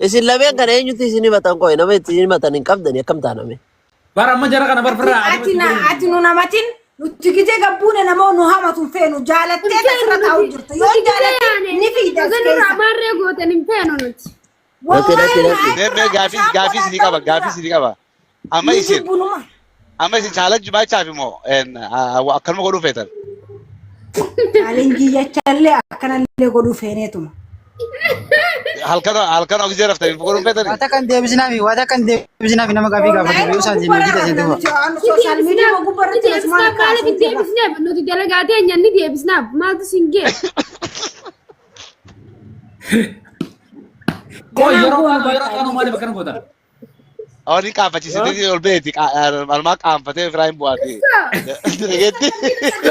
Isin lameen kana eenyutti isin himatan qoy nama itti isin himatan hin qabdani akkam taaname. Bara amma jara kana Ati barfirraa ati na ati nu namatin nuti gijee gabbuune nama nu hamatu hin feenu jaalattee Hin feenu asirra taa'u nuti. jirtu yoo Nuti gizee jaalatte yaane ni fiida as baga nurraa keessa. maarree gootan hin feenu nuti. Lakki Wallahi lakki nu lakki. Mee mee achirraa gaafii bishaan gaafii godhaa isinii qaba ta'u gaafii jira. isinii qaba. Amma Nu isin jibbunuma. amma isin challenge maachaaf immoo akkanuma godhuu feetan. Chaalenjii jechallee akkanallee godhuu feeneetuma. Halkan halkan ogisee raftanii godhuu feetani. Wata kan deebisnaafi wata kan deebisnaafi nama gaafii gaafatu Online yoo isaan gubbarra hojii rafna taasisan nuti Ni sooshaal miidiyaa deebisnaaf. Ni gubbarratti asumaan deebisnaaf akka maaliif hin haasa'u jirra. deebisneef nuti dalagaa teenya ni deebisnaaf maaltu sin gee. Qoy Ganaan yeroo goonu kaanu yeroo bakka kaanu maaliif akkana gootan? Awwan qaanfachiisitee ol beeti almaa qaanfatee ofirraa hin bu'aati. Dhageetti.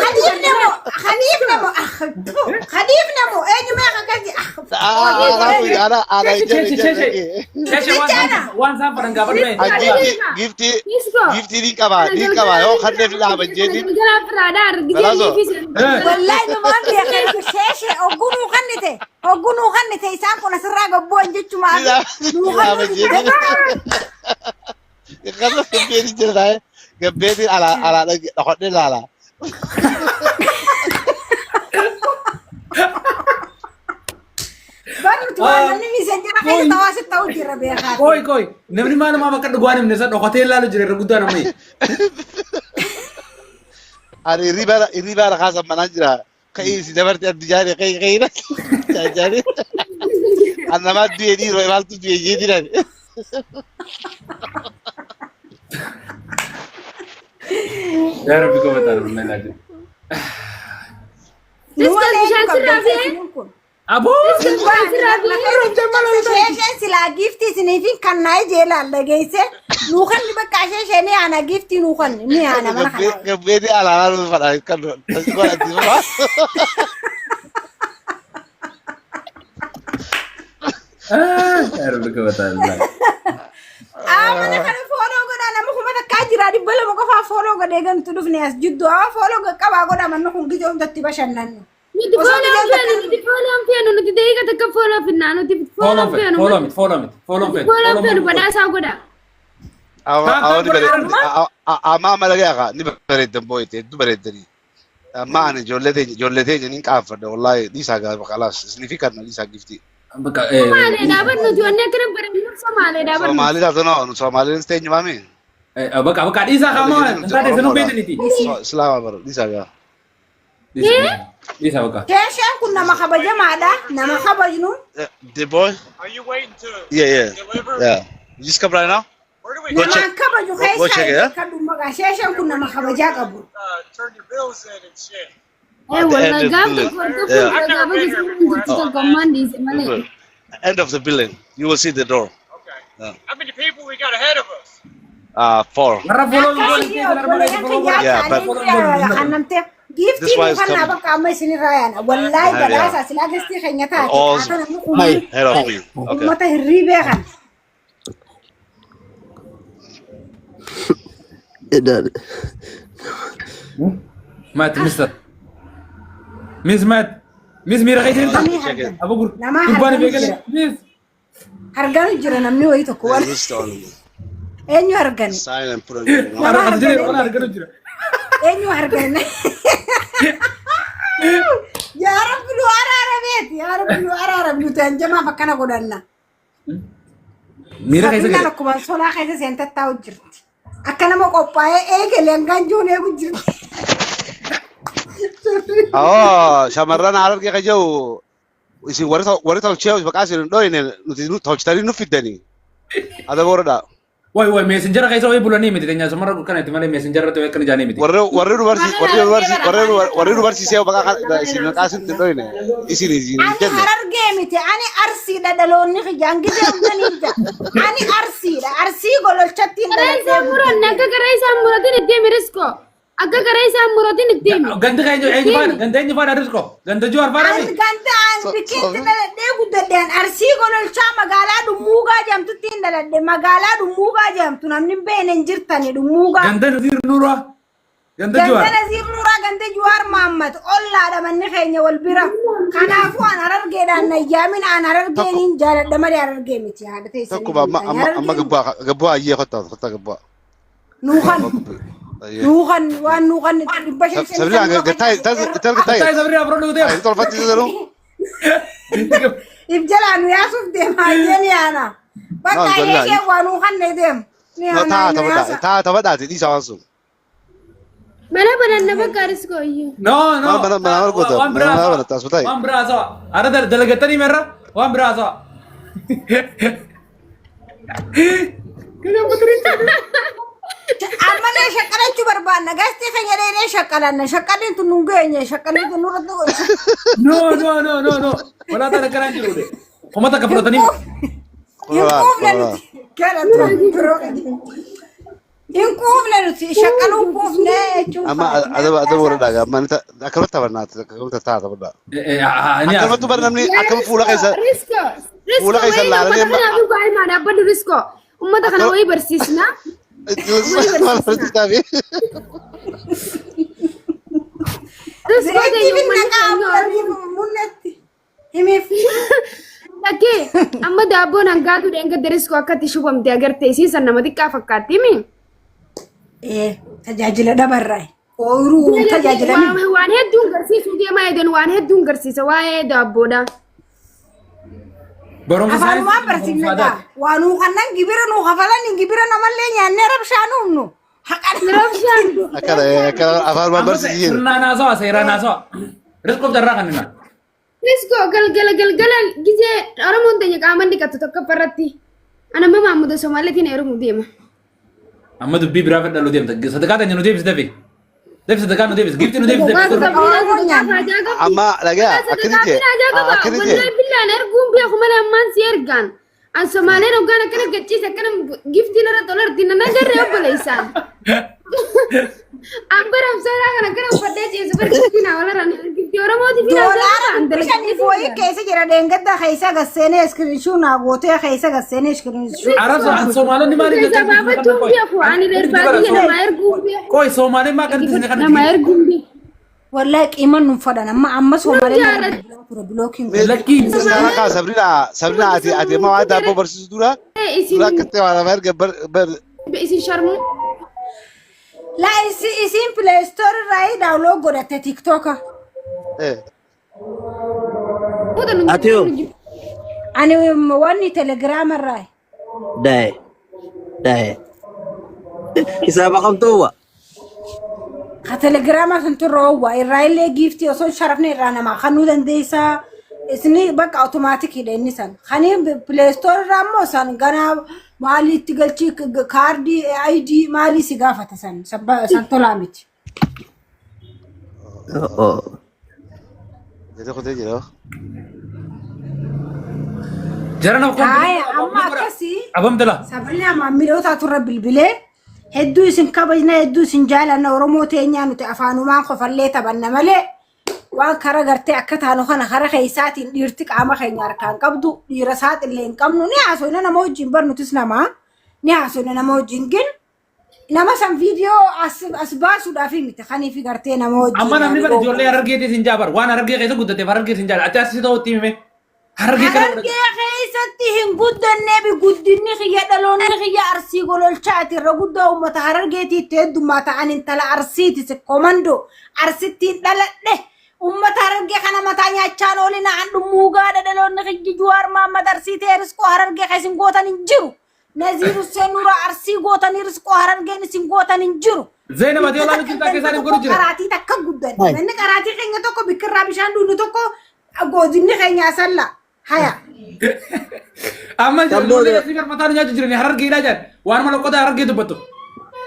Khaliifne moo khaliifne moo khaliifne moo eenyu meeqa akkasi Ana ana Sheeshe ijaan sheeshe ijaan sheeshe waan isaan fedhan gaafadhu mee. Giftii giftii ni qaba ni qaba yoo kanneef ni dhaaba jeetiin. Galgala firaadhaa argitee Balaaso. fi sen. Wallahi numaan beekan sheeshe oggunuu kannite oggunuu kannite isaan kun asirraa gabbu'an jechumaa Ni dhaaba jeetiin. Kana gabbeetiin jira taa'ee gabbeetiin alaa alaa dhokodhee laala. Bar nuti waan namni miisenjera keessa tawaasi ta'u jirra beekaa. Qoy qoy namni maalumaaf akka dhugaan himne isa dhokatee ilaalu jira irra guddaa namni. Ani hirriba kaasan manaan jira. Ka'ii si dabarte addi jaari ka'ii ka'ii na jaari. An namaa du'e dhiiroo maaltu du'e jeetiin ani. Yaa Rabbi koo mataa nama ilaalu. Nu Diskas waan eenyu bishaan qabdan sirraa fe'ee? isiniin kun. Aboo! Bishaan sirraa fe'ee? Sheesheen silaa giiftii isiniifin kan naa ijee laalla geesse nuu kanni bakka sheeshee ni aana giiftii nuu kanni ni aana mana kanaa. Gabbeetiin alaalaa nu fadhaa kan godhatti. Yaa Rabbi koo mataa nama. Aa mana kana fooloo godhaa nama 1000 jira 200 qofaa fooloo godhee gantu dhufne as jidduu aa fooloo qaqqabaa godhaa manni kun gizee hundatti bashannannu. Nuti Osoo fooloo gizeen feenu takka nuti fooloo feenu nuti daqiiqa takka fooloo finnaa nuti Fooloo fooloo miti feenu fooloo miti fooloo miti fooloo nuti feenu fooloo fooloo feenu miti. badhaasaa godhaa. Awwa ni bareeddi. Amma amma dhaga'a ni bareeddan boo'ite hedduu bareeddanii. Amma ani ijoollee teenya ijoollee teenya ni qaanfadha wallaahi dhiisaa gaafa khalaas isinii fi kanna dhiisaa giftii. Bakka Somaalee dhaaban nuti wanni akkana bareednu Somaalee dhaaban nuti. Soomaalii taatu noo Soomaaliin teenyu maami. Bakka bakka dhiisaa kaamaa hin taate isinuu beektaniti. Islaama bara dhiisaa gaa. Dhiisaa bakka. Sheesheen kun nama kabajamaadha nama kabajnu. The boy? Are you waiting to Yeah. deliver? Yeah. You just come right now? Where do we Go Namaan check. kabaju Go keessaa check it, yeah? kan maqaa sheesheen kun nama kabajaa qabu. Turn your bills in and shit? Eh At the end wallahi of gaaf the tokko building. hordofuun Yeah. dura gaafa gisee jirtu tokko ammaan dhiise malee. End of the building. You will see the door. Okay. Yeah. How many people we got ahead of us? Four. Warra fooloo Akkasii obboleeyyan kiyyaa Yeah, but- chaalenjii kannamteef This giiftii one nuu is kannaa coming. bakka amma isinirraa yaana. Wallaahi Yeah. badhaasa silaa gastii keenya taate All haata namni kun ahead of me. Okay. uummata hirriibee kana. Edaan. Maat mister. Miss Maat. Miss miira keessa jirta. Namni Check it. hargan Aboo gur. Namaa Gurbaan harganu beekale. jira. Miss. Harganu jira namni wayii tokko Yeah, waan this one. eenyu hargani? Sign and put it. Nama Warra as jira hargane warra arganu jira. eenyu hargane? Yaa Rabbi nu araarameeti yaa Rabbi nu araarame nuti hanjamaaf akkana godhanna. Miira keessa Sabiinaan gale. akkuma solaa keessa seentee taa'u jirti. Akka nama qophaa'ee eegale hangaan jiruun eegu jirti. Oh, shamarran harargee ka jiru isin warri warri tolchee maqaa isin hin dhoyne nuti tolchitanii nu fiddanii. Ada booradha. Way way meesenjara keessa wayii bulanii miti teenyaa sumarra kana itti malee meesenjara irratti wayii akkana jaanii miti. Warri warri nu barsiise warri nu barsiise warri nu warri nu barsiisee maqaa kana isin maqaa isin hin dhoyne isin isin hin Ani jenne. Harargee miti ani Arsiidha dhaloonni kiyya hangifee hundanii ija. Ani Arsiidha Arsii gololchatti hin Garaa dhaladhee isaa muran guddadhe. akka garaa isaa muratin itti himi riskoo. Akka garaa isaa muratin itti himi. Ganda keenya eenyu faana? Ganda eenyu faana Riskoo? Ganda Jawaar faana Ani mi? ganda an bikkeetti dhaladhee guddadhe an Arsii gololchaa magaalaa Dhummuugaa jedhamtutti hin dhaladhe magaalaa Dhummuugaa jedhamtu namni hin beekne hin jirtani Dhummuugaa. Ganda Naziir Nuuraa. Ganda Ganda Jawaar. Naziir Nuuraa ganda Jawaar Mahammad ollaadha manni keenya wal bira. Kanaafuu an harargeedhaan na yaamin an harargeen hin jaaladha malee harargee miti haadha teessanii. Tokkuma amma amma amma gabbaa gabbaa ayyee kottaa kottaa gabbaa. Nuukan nuukan waan nuukan 500 shan Sabrina gattaa itti argataa. Taa'ee Sabrina afran dhugdee. Itti tolfachiisa jiru. If jalaa nu yaasuuf deema ayyee ni yaana. Bakka No, ayyee jallaa. ishee waa nuukan ne deema. Ni No yaana taa nu taphadhaa yaasa. taa taphadhaati dhiisa waan sun. Mana bananna bakka riskoo iyyuu. No, no. Maal mana mana maal goota? Waan biraa Mana haasawa. mana taas bataa. Waan biraa haasawa. Ara dalagattanii meerra waan biraa haasawa. Ammallee shaqqalachuu barbaanna. Gastii keenya dheedhee shaqqalanna. Shaqqalliin tun nu geenye. Shaqqalliin tun nurratti godhu. No, no, no, no, no. Walaa taana akkanaan jiru de. Kuma takka fudhatanii. Hin quufne nuti. Gara biroo hin quufne nuti. Shaqqaluu hin quufne jechuun. Amma adaba adaba warra dhagaa amma akkamatti taphannaati akkamatti taa taphadhaa. Ni Akkamatti bar namni akkam fuula keessa Riskoo. Riskoo Fuula keessa wayii laalanii uummata amma- kanaaf dhugaa himaa dhaabbadhu riskoo. Uummata kana wayii barsiisna. maal barsiisaa fi Riskoo Zayitii ta'e finna uummanni keenya qaama mul'atti. Himiif. Dhaggee amma daabboon hangaatu dheengadda riskoo akkatti shubamte agarte isiisan nama xiqqaa fakkaatti mi? Tajaajila dhabarraa. Ooyiruu tajaajila. Waan hedduun garsiisuu deemaa eegan waan hedduun garsiisa waa'ee daabboodha. Barumsa Afaanumaan barsiifna gaa. Waa nuu kannan gibira nuu kafalan gibira namallee nyaannee rabshaa nuumnu. Haqan. Rabshaan. akkana akkana afaan waan barsiisee Sirnaan haasawa seeraan haasawa. Riskoof carraa kan himaa. Riskoo galgala galgala gizee Oromoon teenya qaama dhiqattu tokko irratti. Ana amma Maamuda Somaaliitiin heerumuu deema. Amma dubbii biraa fedhaluu deemta. Sadaqaa teenya nu deebisi dafi. Dafi sadaqaa nu deebisi. Gifti nu deebisi Waan dafi. sabriinaa sadaqaa haajaa qabdi. Amma dhagaa akkana jee akkana jee Wallahi billaan erguun beeku malee ammaan si ergaan. An Somaaleen hoggaan akkana gachiise akkana giftiin irra tolarti nan agarree obboleessaan. An bara absaaraa kana akkana uffadhee ciisu bara giftiin haa walaraan giftii Oromooti fi Doolaara 500 wayii keessa jira dheengadda keessa gasseenee iskiriinshuu naa gootee keessa gasseenee iskiriinshuu. Arabsa an Somaalonni maaliif Keessa baafachuun beeku ani barbaadiyya nama erguun beeku. Qoy Somaaleen maa kanatti isin Nama erguun beeku. Wallahi qiiman nun fadhan amma amma Somaaleen jaalladha. ture bilookiin. Lakkii. Sabrina kaa Sabrina Sabrina ati ati amma waan daabboo barsiisu dura Isin dura akkatti waan nama erga bar bar isin sharmuu. La isiin Play Store irraa daawunlood godhatte TikToka. eh Ati yoo? Ani wanni Telegram irraa. Dae. Dae. Isaa baqamtuuwa. Ka Telegrama sun turre oowwa irraa illee giiftii osoo hin sharafne irraa namaa kennuu dandeessaa. Isni bakka automaatikidha inni san. Kani Play Store irraa immoo san ganaa maalii itti galchii kaardii ID maalii si gaafata san san tolaa miti. Oh. jedhee kutee jira. Jara nama Haaya amma akkasii. Abamtala. Sabrina maamiloota turre bilbilee hedduu isin kabajna hedduu isin jaalanna Oromoo teenyaa nuti afaanumaan kofallee taphanna malee waan kara gartee akka taanu kana kara keessaatiin dhiirti qaama keenya harkaan qabdu dhiira saaxillee hin qabnu ni haasofna nama wajjin bar nutis nama ni haasofna nama wajjin gin nama san viidiyoo as as baasuudhaaf miti kaniif gartee nama wajjin. Amma namni bara ijoollee harargeetii isin jaabar waan harargee keessa guddateef harargee isin jaala. Ati asii ta'utti hime. Harargee kana godhate. Harargee keessatti hin guddanne bi guddinni kiyya dhaloonni kiyya arsii gololchaati irra guddaa uummata harargeetii itti heddummaa ta'an intala arsiiti si komando arsittiin dhaladhe uummata harargee kana mataa nyaachaan oolina an dhummuugaadha dhaloonni kiyyi Juwaar Mahammad arsii ta'e riskoo harargee keessa hin gootan hin jiru. Naziir Hussein Nuura arsii gootanii riskoo harargeen isin gootan hin jiru. Zainab ati olaa nuti akka isaan hin godhu jira. Qaraatii takka guddanne. Manni qaraatii keenya tokko bikkirraa bishaan dhuunnu tokko godinni keenya asalla. Haya. Amma Tamboo ijoollee asii gar mataan nyaachuu jirani harargeedhaa jedhan waan mala qotaa harargee dubbattu.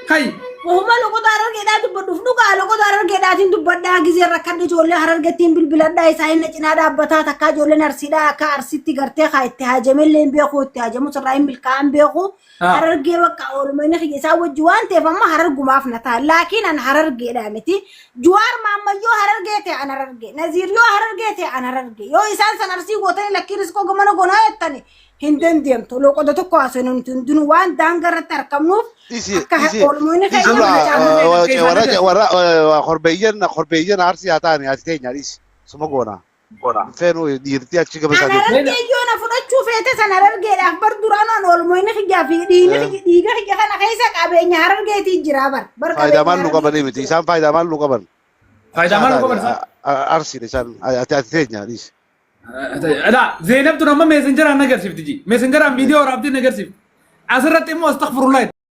Hay. Wahuma loqota harargeedhaa dubbadhuuf dhugaa loqota harargeedhaatiin dubbadhaa gizee rakkadhe ijoollee harargeettiin bilbiladhaa isaan na cinaa dhaabbataa takkaa ijoolleen arsiidhaa akka arsitti gartee haa itti haajamellee hin beeku itti haajamu sirraa hin milkaa'an beeku harargee bakka oolmani kiyya isaan wajji waan ta'eef amma harargumaaf na ta'a laakiin an harargeedhaa miti Juwaar Maammayyoo harargee ta'e an harargee Naziir yoo harargee ta'e an harargee yoo isaan san arsii gootanii lakkii riskoo gamana gonaa jettani Hin dandeemtu. Loqoda tokko haasofnu nuti hundinuu waan daangaa irratti argamnuuf Dhiisi akka dhiisi oolmoonni dhiisi keenya dura mana caalaa. warra warra korbeeyyan korbeeyyan arsii haa ta'ani ati teenya dhiisi. Suma goona. Feenu dhiirtii achi gaba An isaa jirti. harargee yoo na fudhachuu feete san harargeedhaaf bar duraan an oolmoonni kiyyaa fi dhiigni dhiiga kiyya kana keessa qabeenya harargeetii jira bar. Bar Faayidaa qabeenya maal nu qabanii harargeetii miti jira. isaan faayidaa maal nu qaban. Faayidaa maal nu qaban isaan? Arsiidha isaan ati ati teenya dhiisi. Alaa Zeenab tun amma meesenjaraan agarsiifti ji. Meesenjaraan viidiyoo waraabdee agarsiifti. Asirratti immoo astaghfirullah.